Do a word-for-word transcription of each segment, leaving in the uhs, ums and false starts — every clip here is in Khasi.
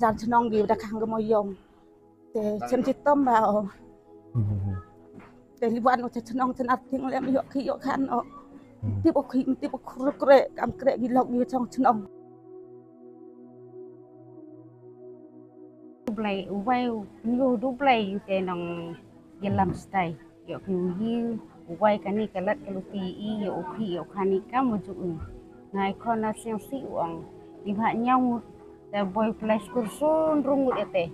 Jan chnong gi da khang ga mo yong. Te chem chitom ba o. Te li wan o cha chnong cha nar ting lem yok ki yok khan o. Tip o ki tip o khur kre kam kre gi lok gi chong chnong. Dublai uwai nyu dublai yu te nong yelam stai. Yok ki uyi uwai kani kalat kaluti i yok uki yok kani kam ujuk u. Ngai khon na siang si uang. Di bha nyong te boi plai skur sun rungut ete.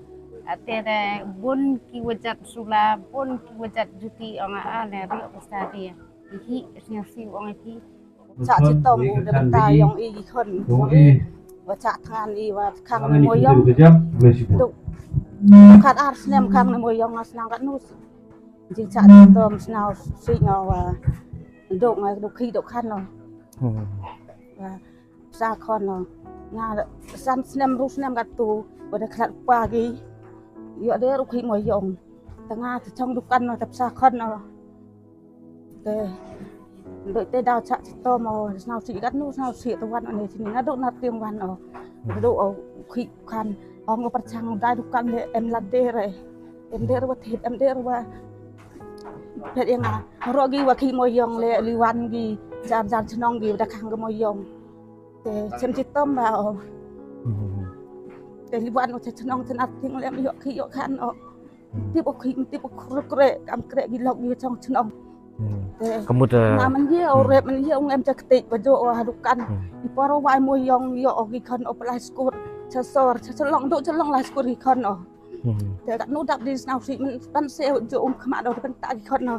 Ate te bun ki wajat sula bun ki wajat juti ong a ne riok pesta dia. Ihi siang si uang ihi. Cha chitom u de benta yong i khon. Wa cha than i wa khang ne mo yong. Duk. Khat ar snem khang ne mo yong as nang kat nus. Jing cha chitom snau si nga wa. Duk nga duk khi duk khan no. Wa sa khon no. Nga san snem ru snem kat tu. Wa de khat pa gi. Yo de ru khi mo yong. Tanga chong dukan no tap sa khon no. Te doi te daw cha chitom o snau si kat nu snau si to wan o ne sini na do na tiang wan o. Do o khi khan ong o perchang dai dukan le em la de re. Em de re wa thit em de re wa. Pet yang a ro gi wa khi mo yong le li wan gi jar jar chnong gi da khang ga mo yong. Te chem chitom ba o. Te li wan o cha chnong cha nar ting lem yok khi yok khan o. Tip o khi tip o khur kre kam kre gi lok gi chong chnong. Te kamut na man ye o rep man ye ong em cha kte ba jo o ha dukan. I poro wai mo yong yo o gi khon o plai skur. Cha sor cha chlong do chlong lai skur gi khon o. Te kat nu dap di snau si man pan se jo um khama do pan ta gi khon o.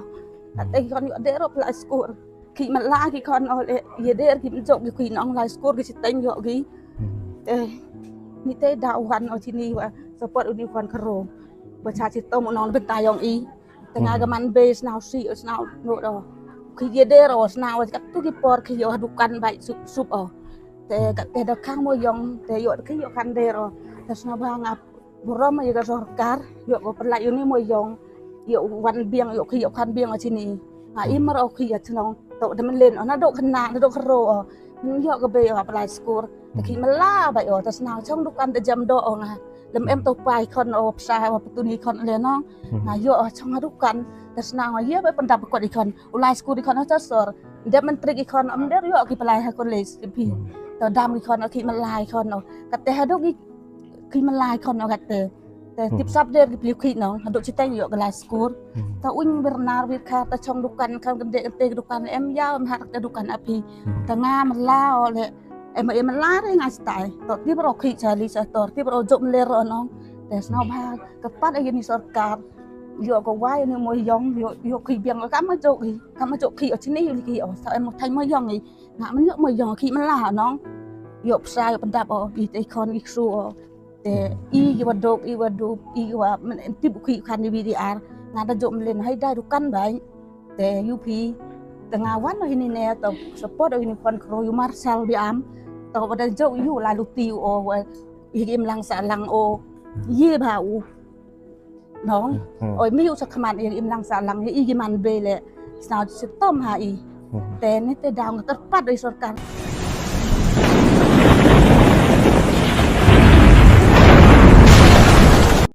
Kat te gi khon yo de ro plai skur. Ki man la ki khon o le ye der ki man jok ki ki nong lai skur ki siteng yo ki. Te ni te da wan o chini wa support u ni khon khro. Ba cha chitom u nong benta yong i. Te nga ga man be snau si snau no do. Ki ye der o snau ka tu ki por ki yo dukan bai sup sup o. Te ka te da khang mo yong te yo ki yo khan der o. Te snau ba nga burom ïa ka sorkar ïa ka pynlait ïa une moyong ïa u wan biang ïa u khie ïa u khan biang ïa chini. Ha i mar u khie ïa chnong to da mynlen na dok khana na dok khro ïa ka bei ïa pynlait skur ta khie mala ba ïa ta snang chong dukan ta jam do nga lem em to pai khon o psa wa ptuni khon le nong na ïa chong dukan ta snang ïa ba pyndap kot i khon u lai skur i khon ta sor de mentrik i khon am der ïa ki pynlait ha college phi ta dam i khon khie mala i khon ka te ha dok i Ki malai khon o kate. Te tip sap der ki pliu ki nong hadok chiteng ïoh ka lai skur. Ta uñ bir nar wir kha ta chong dukan kan kende kente dukan em ïa em hat ka dukan api. Ta nga mala o le em em mala re nga stai. To tip ro ki cha li cha tor tip ro jok mle ro nong. Te sno ba ka pat ïa ni sorkar. Ïoh ka wai ni moyong ïoh ïoh ki biang ka ma jok ki. Ka ma jok ki o chini ïoh ki o sa em thai moyong i. Nga men ïoh moyong ki mala nong. Ïoh psa ïoh pendap o i te khon i ksu o. Te i ki wa dok i wa dup i ki wa men em tip u ki khan i V D R nga da jom len hai dai dukan bai. Te yu phi te nga wan o hini ne to support o hini khon kro yu Marshal bi am to wa da jok yu la luti o wa i ki im lang sa lang o ye ba u nong oi mi u sa khaman i im lang sa lang i ki man be le sna chitom ha i. Te ni te dang terpat i sorkar.